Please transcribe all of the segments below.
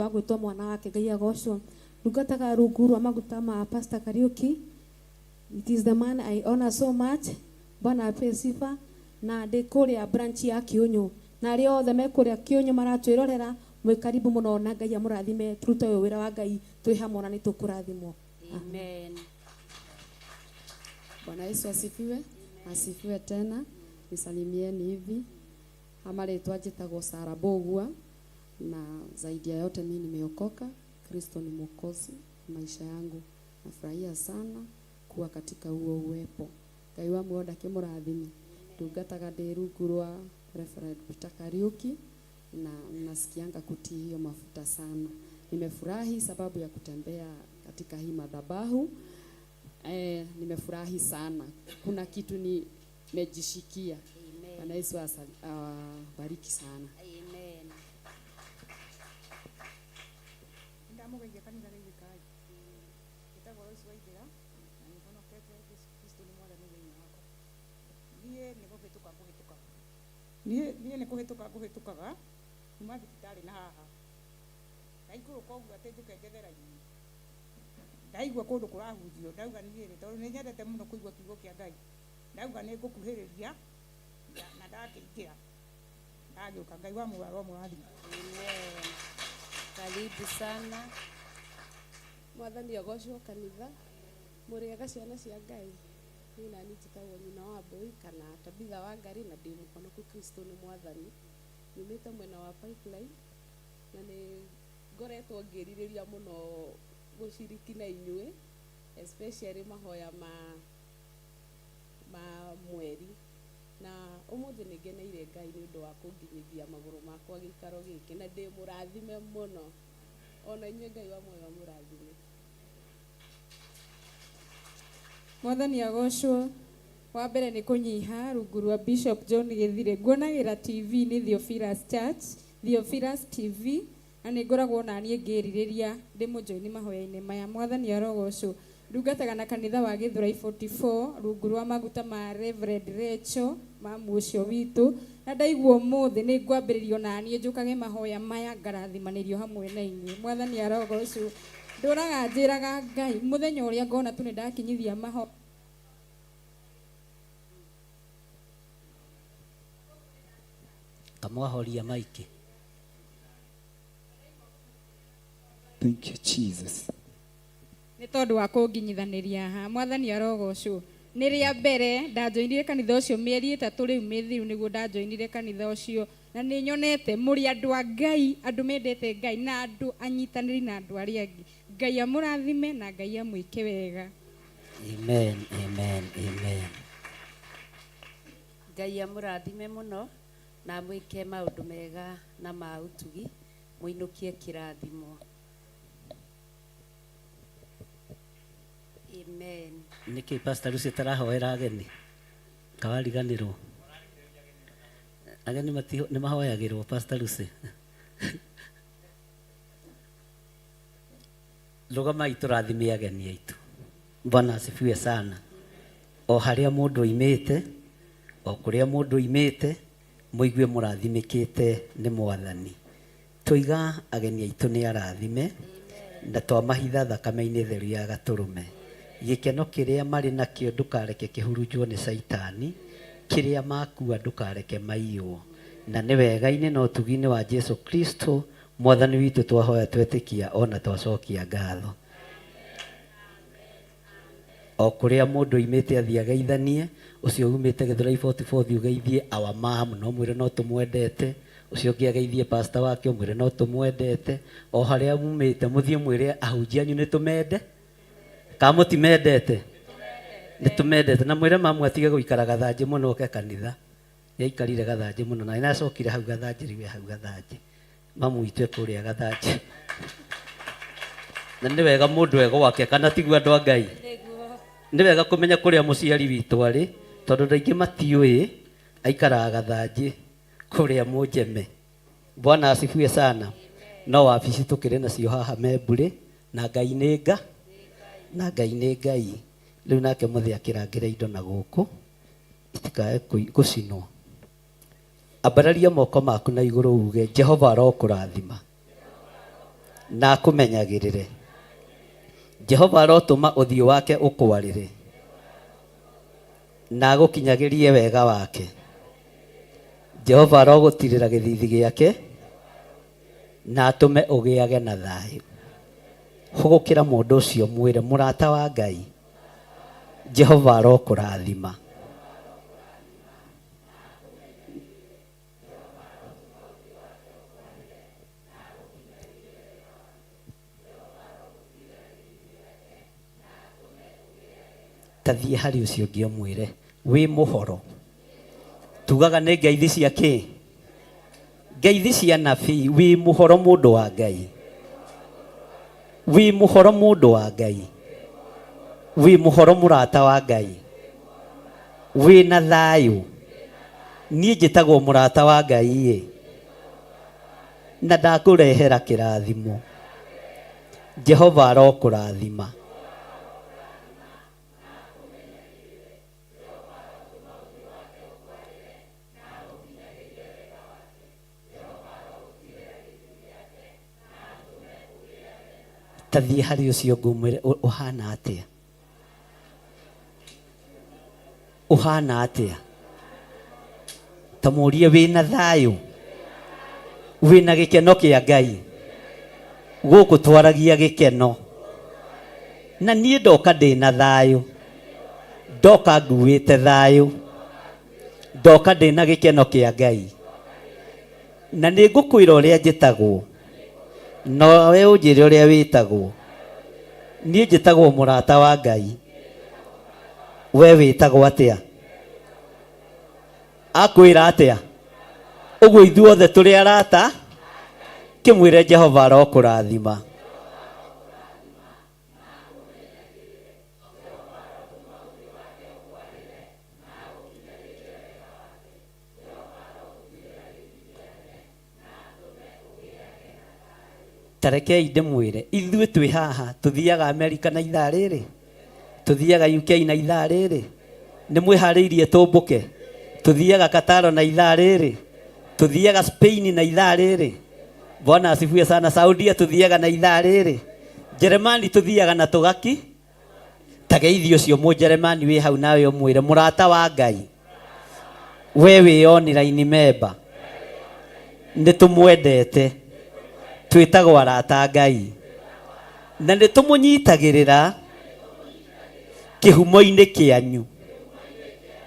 Wa gwĩtwo mwana wake. Ngai agocwo. Ndungataga rungu rwa maguta ma Pastor Kariuki. It is the man I honor so much. Bwana apewe sifa. Na ndĩ kũrĩa branch ya Kĩũnyũ. Na arĩa othe me kũrĩa Kĩũnyũ maratwĩrorera, mwĩ karibu mũno na Ngai amũrathime. Tũrute ũyũ wĩra wa Ngai twĩ hamwe na nĩ tũkũrathimwo. Amen. Bwana Yesu asifiwe. Asifiwe tena. Nisalimieni hivi. Ama rĩtwa njĩtagwo Sara Bogua, na zaidi ya yote mimi nimeokoka. Kristo ni Mwokozi maisha yangu. Nafurahia sana kuwa katika huo uwepo. Ngai wa muoyo ndakĩmũrathime. Ndungataga ndĩ rungu rwa Reverend Peter Kariuki na nasikianga kutii hiyo mafuta sana. Nimefurahi sababu ya kutembea katika hii madhabahu. Nimefurahi sana. Kuna kitu nimejishikia. Bwana Yesu awabariki sana. Amen. Ndamũgeithia kanitha geithĩkai. Njĩtagwo Lois Waithera na nĩhonokete. Jesu Kristo nĩ mwathani thĩinĩ wakwa. Niĩ nĩ kũhĩtũka ngũhĩtũkaga. Niĩ nĩ kũhĩtũka ngũhĩtũkaga kuma thibitarĩ na haha. Ndaikũrũka ũguo atĩ njũke njethe raini. Ndaigua kũndũ kũrahunjio, ndauga niĩ rĩ, tondũ nĩ nyendete mũno kũigua kiugo kĩa Ngai. Ndauga nĩ ngũkuhĩrĩria na ndakĩingĩra. Ndagĩũka. Ngai wa muoyo aromũrathima. Amen. Karibu sana. Mwathani agocwo kanitha. Mũrĩega ciana cia Ngai. Niĩ nani njĩtagwo nyina wa Mbũi kana Tabitha wa Ngarĩ na ndĩ mũhonoku. Kristo nĩ mwathani. Nyumĩte mwena wa Pipeline na nĩ ngoretwo ngĩrirĩria mũno gũciriki na inyuĩ, especially mahoya ma mweri. Na ũmũthĩ nĩ ngeneire Ngai nĩ ũndũ wa kũnginyithia magũrũ makwa gĩikaro gĩkĩ na ndĩ mũrathime mũno. Ona inyuĩ Ngai wa muoyo amũrathime. Mwathani agocwo. Wa mbere nĩ kũnyiha rungu rwa Bishop John Gĩthire. Nguonagĩra TV-inĩ Theophilus Church, Theophilus TV, na nĩ ngoragwo naniĩ ngĩrirĩria ndĩmũjoini mahoya-inĩ maya. Mwathani arogocwo. Ndungataga na kanitha wa Gĩthũrai 44 rungu rwa maguta ma Reverend Rachel, mamu ũcio witũ, na ndaigua ũmũthĩ nĩ ngwambĩrĩrio naniĩ njũkage mahoya maya ngarathimanĩrio hamwe na inyuĩ. Mwathani arogocwo. Ndũraga njĩraga Ngai mũthenya ũrĩa ngona tu nĩ ndakinyithia mahoya. Kamwahoria maiki. Thank you, Jesus. Nĩ tondũ wa kũnginyithanĩria haha. Mwathani arogocwo. Nĩ rĩa mbere ndanjoinire kanitha ũcio mĩeri 3 rĩu mĩthiru nĩguo ndanjoinire kanitha ũcio, na nĩ nyonete mũrĩ andũ a Ngai, andũ mendete Ngai na andũ anyitanĩri na andũ arĩa angĩ. Ngai amũrathime na Ngai amwĩke wega. Amen, amen, amen. Ngai amũrathime mũno na amwĩke maũndũ mega na ma ũtugi, mũinũkie kĩrathimo. Amen. Nĩkĩ Pastor Lucy tarahoera ageni? Kawariganĩrwo. Ageni nĩ mahoyagĩrwo Pastor Lucy. Rũgamai tũrathime ageni aitũ. Bwana asifiwe sana. O harĩa mũndũ oimĩte, o kũrĩa mũndũ oimĩte, mũigue mũrathimĩkĩte nĩ Mwathani. Tũiga ageni aitũ nĩ arathime, na twamahitha thakame-inĩ theru ya gatũrũme. Gĩkeno kĩrĩa marĩ nakĩo ndũkareke kĩhurunjwo nĩ Caitani, kĩrĩa makua ndũkareke maiywo. Na nĩ wega-inĩ na ũtugi-inĩ wa Jesu Kristo Mwathani witũ twahoya twetĩkia ona twacokia ngatho. O kũrĩa mũndũ oimĩte athiĩ ageithanie, ũcio umĩte Gĩthũrai 44 thiĩ ũgeithie our mom, no mwĩre no tũmwendete, ũcio ũngĩ ageithie pastor wake ũmwĩre no tũmwendete, o harĩa mumĩte mũthiĩ mwĩre ahunjia anyu nĩ tũmende, kana mũtimendete? Nĩ tũmendete. Na mwĩre mamu atige gũikara gathanjĩ mũno oke kanitha. Nĩaikarire gathanjĩ mũno na nĩacokire hau gathanjĩ, rĩu e hau gathanjĩ. Mamu witũ e kũrĩa gathanjĩ. Na nĩ wega mũndũ e gwake, kana tiguo andũ a Ngai? Nĩ wega kũmenya kũrĩa mũciari witũ arĩ, tondũ andũ aingĩ matiũĩ aikaraga gathanjĩ kũrĩa Mũnjeme. Bwana asifiwe sana. No wabici tũkĩrĩ nacio haha Membũrĩ, na Ngai nĩ nga, na Ngai nĩ Ngai. Rĩu nake mũthĩ akĩrangĩra indo na gũkũ, itikae gũcinwo. Ambararia moko maku na igũrũ uge, Jehova arokũrathima. Na akũmenyagĩrĩre. Jehova arotũma ũthiũ wake ũkwarĩre na agũkinyagĩrie wega wake. Jehova arogũtirĩra gĩthithi gĩake na atũme ũgĩage na thayũ. Hũgũkĩra mũndũ ũcio mwĩre, mũrata wa Ngai, Jehova arokũrathima. Ta thiĩ harĩ ũcio ũngĩ ũmwĩre wĩ mũhoro. Tugaga nĩ ngeithi cia kĩ? Ngeithi cia nabii. Wĩ mũhoro mũndũ wa Ngai. Wĩ mũhoro mũndũ wa Ngai. Wĩ mũhoro mũrata wa Ngai. Wĩ na thayũ. Niĩ njĩtagwo mũrata wa Ngai ĩ. Na ndakũrehera kĩrathimo. Jehova arokũrathima. Ta thiĩ harĩ ũcio ũngĩ ũmwĩre ũhana atĩa? Ũhana atĩa? Ta mũrie wĩna thayũ, wĩna gĩkeno kĩa Ngai. Gũkũ twaragia gĩkeno. Na niĩ ndoka ndĩna thayũ, ndoka nguĩte thayũ, ndoka ndĩna gĩkeno kĩa Ngai. Na nĩ ngũkwĩra ũrĩa njĩtagwo, nawe ũnjĩre ũrĩa wĩtagwo. Niĩ njĩtagwo mũrata wa Ngai. We wĩtagwo atĩa? Akwĩra atĩa? Ũguo ithuothe tũrĩ arata? Kĩmwĩre Jehova arokũrathima. Ta rekei ndĩmwĩre, ithuĩ twĩ haha tũthiaga Amerika na ithaa rĩrĩ, tũthiaga UK na ithaa rĩrĩ, nĩ mwĩharĩirie tũmbũke? Tũthiaga Qatar na ithaa rĩrĩ, tũthiaga Spain na ithaa rĩrĩ. Bwana asifiwe sana. Saudia tũthiaga na ithaa rĩrĩ, Jeremani tũthiaga na tũgaki. Ta geithia ũcio Mũnjeremani wĩ hau nawe ũmwĩre, mũrata wa Ngai, we wĩ online member, nĩ tũmwendete, twĩtagwo arata a Ngai, na nĩ tũmũnyitagĩrĩra kĩhumo-inĩ kĩanyu,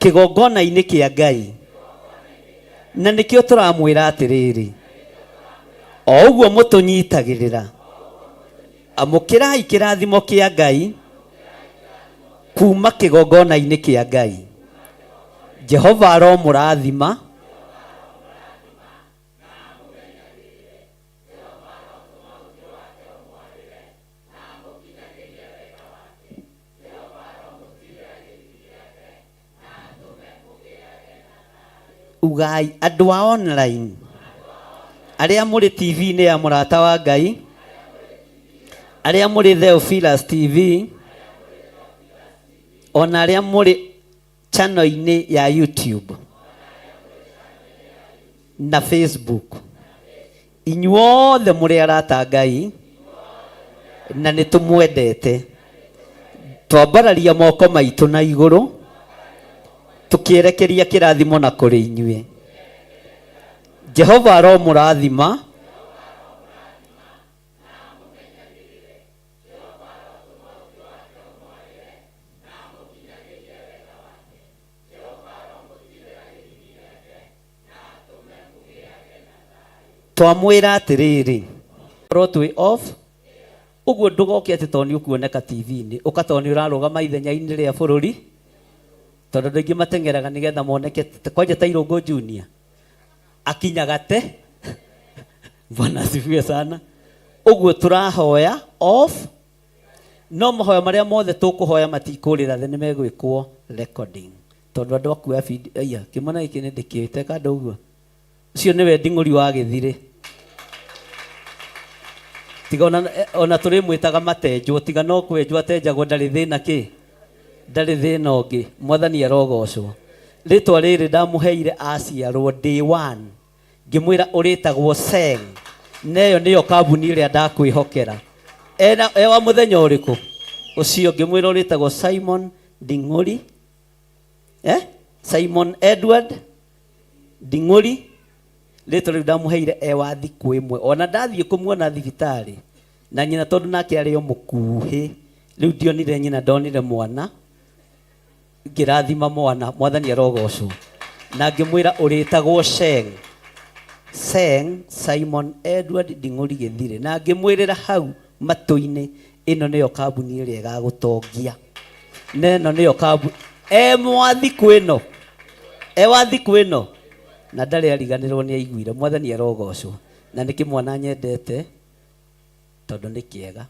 kĩgongona-inĩ kĩa Ngai, na nĩkĩo tũramwĩra atĩrĩrĩ, o ũguo mũtũnyitagĩrĩra, Amũkĩrai kĩrathimo kĩa Ngai kuuma kĩgongona-inĩ kĩa Ngai. Jehova aromũrathima. Ugai andũ a online arĩa mũrĩ TV-inĩ ya mũrata wa Ngai, arĩa mũrĩ Theophilus TV, ona arĩa mũrĩ channel-inĩ ya YouTube na Facebook, inyuothe mũrĩ arata a Ngai na nĩ tũmwendete. Twambararia moko maitũ na igũrũ tũkĩerekeria kĩrathimo na kũrĩ inyuĩ. Jehova aromũrathima. Twamwĩra atĩrĩrĩ, korwo twĩ off ũguo ndũgoke atĩ tondũ nĩ ũkuoneka TV-inĩ ũka tondũ nĩ ũrarũgama ithenya-inĩ rĩa bũrũri, tondũ andũ aingĩ mateng'eraga nĩgetha moneke kwanja ta Irũngũ Junior akinyaga te. Bwana asifiwe sana. Ũguo tũrahoya off, no mahoya marĩa mothe tũkũhoya matikũrĩra thĩ, nĩ megwĩkwo recording tondũ andũ akuoya video. Aya kĩmwana gĩkĩ nĩ ndĩkĩũĩ teka andũ ũguo. Ũcio nĩwe nding'ũri wa gĩthirĩ, tiga ona tũrĩmwĩtaga matenjwo, tiga no kwenjwo atenjagwo, ndarĩ thĩna kĩ, ndarĩ thĩna ũngĩ. Mwathani arogocwo. Rĩtwa rĩrĩ ndamũheire aciarwo day one, ngĩmwĩra ũrĩtagwo Seng. Na ĩyo nĩyo kambuni ĩrĩa ndakwĩhokera. Ena e wa mũthenya ũrĩkũ? Ũcio ngĩmwĩra ũrĩtagwo Simon Ding'ori. Eh? Simon Edward Ding'ori. Rĩtwa rĩu ndamũheire e wa thikũ ĩmwe. Ona ndathiĩ kũmuona thibitarĩ na nyina tondũ nake arĩ o mũkuhĩ. Rĩu ndionire nyina ndonire mwana. Ngĩrathima mwana, mwathani arogocwo. Na ngĩmwĩra ũrĩtagwo Sheng. Sheng Simon Edward Ding'ori Gĩthirĩ. Na ngĩmwĩrĩra hau matũ-inĩ, ĩno nĩyo kambuni ĩrĩa ĩgagũtongia. Na ĩno nĩyo kambuni. E mwa thikũ ĩno. E wa thikũ ĩno. Na ndarĩ ariganĩrwo nĩ aiguire. Mwathani arogocwo. Na nĩ kĩmwana nyendete tondũ nĩ kĩega.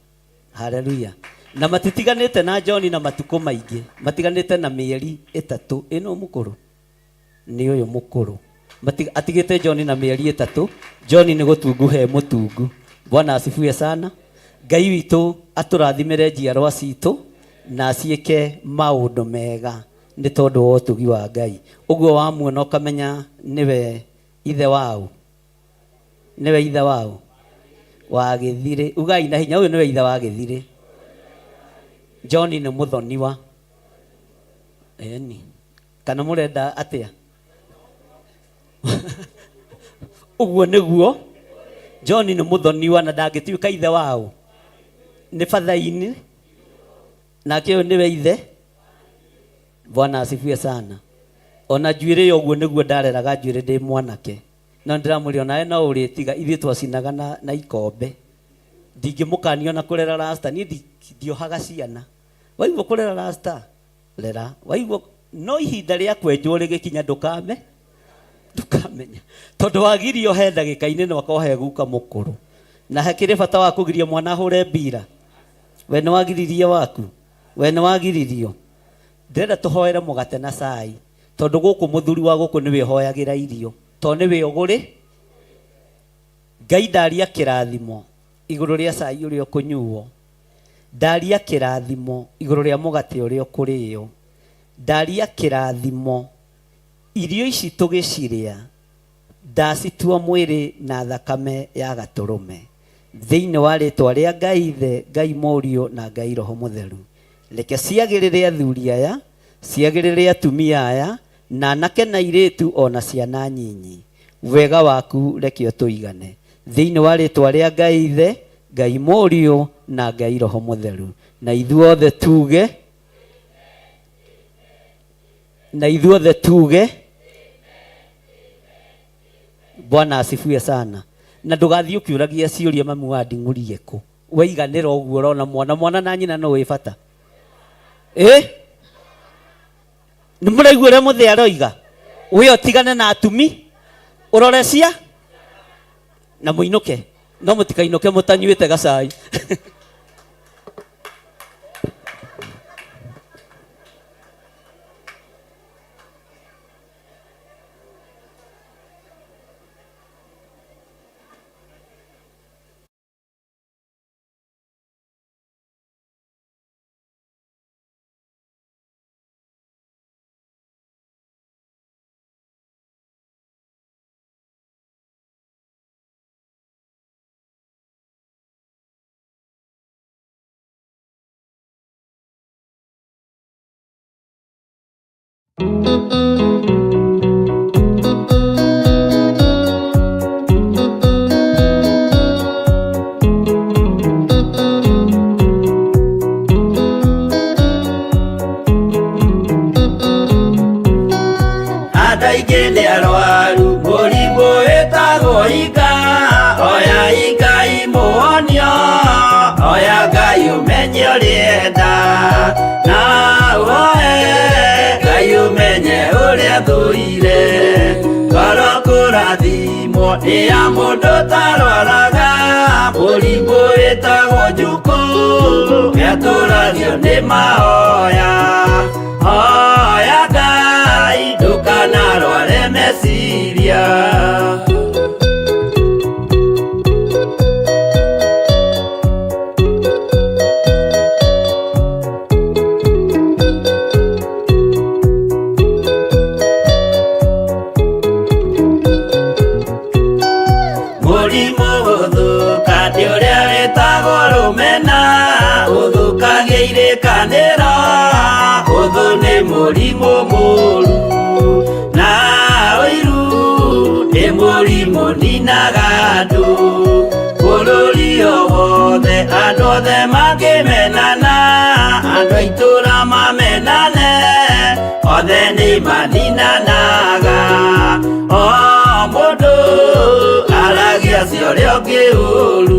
Haleluya. Na matitiganĩte na John na matukũ maingĩ, matiganĩte na mĩeri ĩtatũ. Ĩno mũkũrũ nĩ ũyũ mũkũrũ. Atigĩte John na mĩeri ĩtatũ. John nĩ gũtungu he mũtungu. Bwana asifiwe sana. Ngai witũ atũrathimĩre njiarwa citũ na aciĩke maũndũ mega nĩ tondũ wa ũtugi wa Ngai. Ũguo wamuona ũkamenya nĩwe ithe wao. Nĩwe ithe wao wa Gĩthirĩ. Ugai na hinya, ũyũ nĩwe ithe wa Gĩthirĩ. John nĩ mũthoniwa. Eni. Kana mũrenda atĩa? Ũguo nĩguo. John nĩ mũthoniwa na ndangĩtuĩka ithe wao. Nĩ bathainĩ. Nake ũyũ nĩwe ithe. Bwana asifiwe sana. Ona njuĩrĩ ũguo nĩguo ndareraga njuĩrĩ ndĩ mwanake. No ndĩramwĩra onawe no ũrĩtiga, ithuĩ twacinaga na ikombe. Ndingĩmũkania ona kũrera rasta, niĩ ndiohaga ciana. Waigua kũrera rasta, rera. Waigua, no ihinda rĩa kwenjwo rĩgĩkinya ndũkame, ndũkamenya. Tondũ wagirio he ndagĩka-inĩ no akorwo he guka mũkũrũ. Na hakĩrĩ bata wa kũgiria mwana ahũre mbira. We nĩ wagiririe waku, we nĩ wagiririo. Ndĩrenda tũhoere mũgate na cai. Tondũ gũkũ mũthuri wa gũkũ nĩwe ũhoyagĩra irio, tondũ nĩwe ũgũrĩ. Ngai ndaria kĩrathimo igũrũ rĩa cai ũrĩa ũkũnyuo, ndaria kĩrathimo igũrũ rĩa mũgate ũrĩa ũkũrĩo, ndaria kĩrathimo irio ici tũgĩcirĩa, ndacitua mwĩrĩ na thakame ya gatũrũme. Thĩinĩ wa rĩtwa rĩa Ngai Ithe, Ngai Mũriũ na Ngai Roho Mũtheru. Reke ciagĩrĩre athuri aya, ciagĩrĩre atumia aya, na anake na airĩtu o na ciana nyinyi. Wega waku reke ũtũigane. Thĩinĩ wa rĩtwa rĩa Ngai Ithe, Ngai Mũriũ na Ngai Roho Mũtheru. Na ithuothe tuge, na ithuothe tuge, Bwana asifiwe sana. Na ndũgathiĩ ũkĩũragia ciũria mami wa nding'ũrie kũ. Waiganĩra ũguo ũrona mwana, mwana na nyina no wĩ bata. Nĩ mũraigua ũrĩa mũthee aroiga? We ũtigane na atumi, ũrore cia na mũinũke. No mũtikainũke mũtanyuĩte gacai. Andũ aingĩ nĩ arwaru mũrimũ wĩtagwo inga, oya Ngai mũhonio, oya Ngai ũmenye ũrĩenda, na woe Ngai ũmenye ũrĩa thũire. Ngoro kũrathimwo nĩ ya mũndũ ũtarwaraga, mũrimũ wĩtagwo njukũ, nĩatũragio nĩ mahoya. Hoya Ngai ndũkanarware meciria. Mũrimũ gũthũ Rũmena ũthũkagia irĩkanĩro, ũthũ nĩ mũrimũ mũru, na ũiru nĩ mũrimũ ninaga andũ. Bũrũri o wothe andũ othe mangĩmenana, andũ a itũũra mamenane, othe nĩ maninanaga. O mũndũ aragia cia ũrĩa ũngĩ ũru.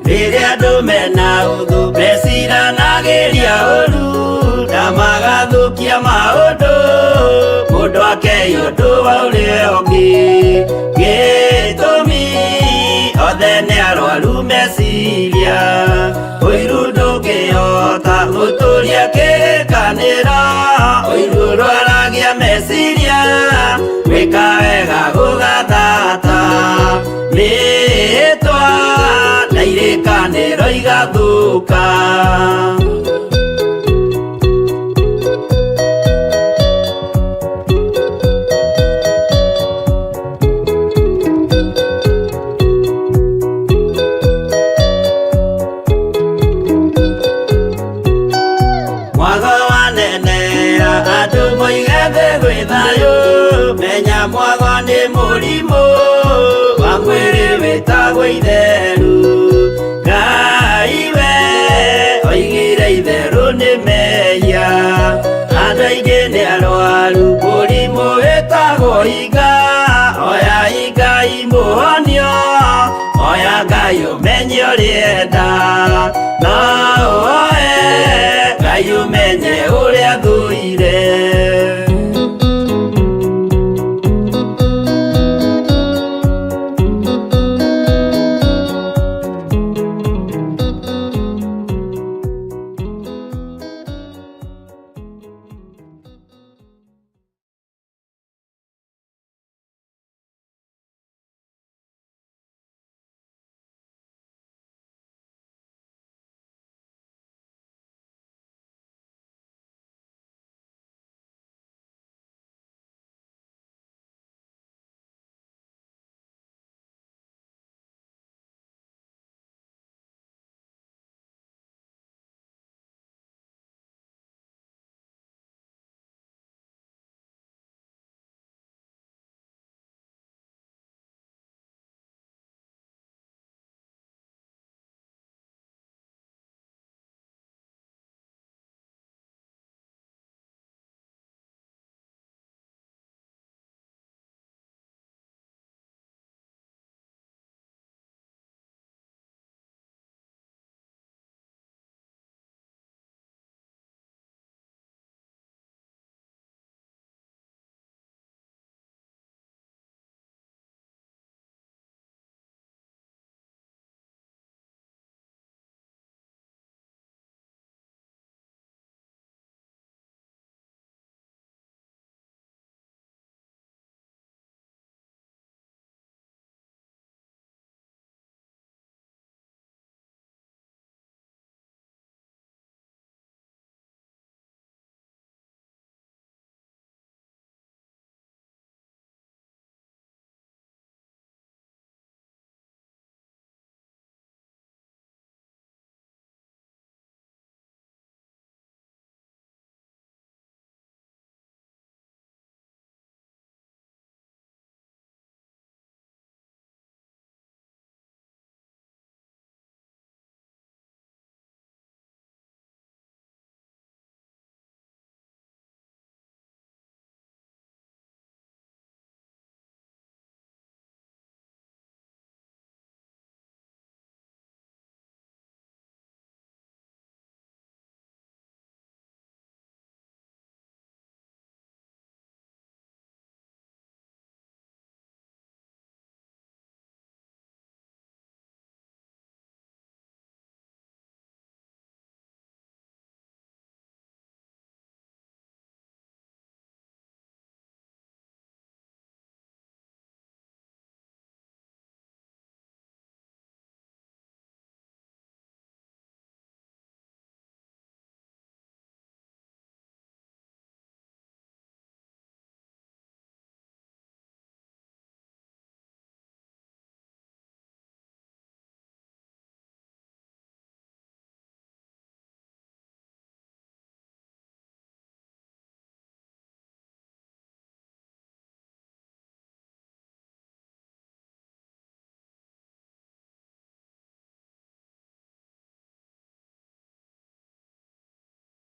Rĩrĩa andũ mena ũthũ meciranagĩria ũru, na magathũkia maũndũ, mũndũ akei ũndũ wa ũrĩa ũngĩ. Gĩtũmi othe nĩ arwaru meciria, ũiru ndũngĩhota gũtũria kĩrĩkanĩro, ũiru ũrwaragia meciria, gwĩka wega gũgathata. Mĩĩtwa na irĩkanĩro igathũka. Mwago wanenea andũ moige thĩ gwĩ thayũ, menya mwago nĩ mũrimũ wa mwĩrĩ wĩtagwo itheru. Ngai we oigire itherũ nĩ mehia, andũ aingĩ nĩ arwaru mũrimũ wĩtagwo iga. Oya Ngai mũhonio, oya Ngai ũmenye ũrĩenda, no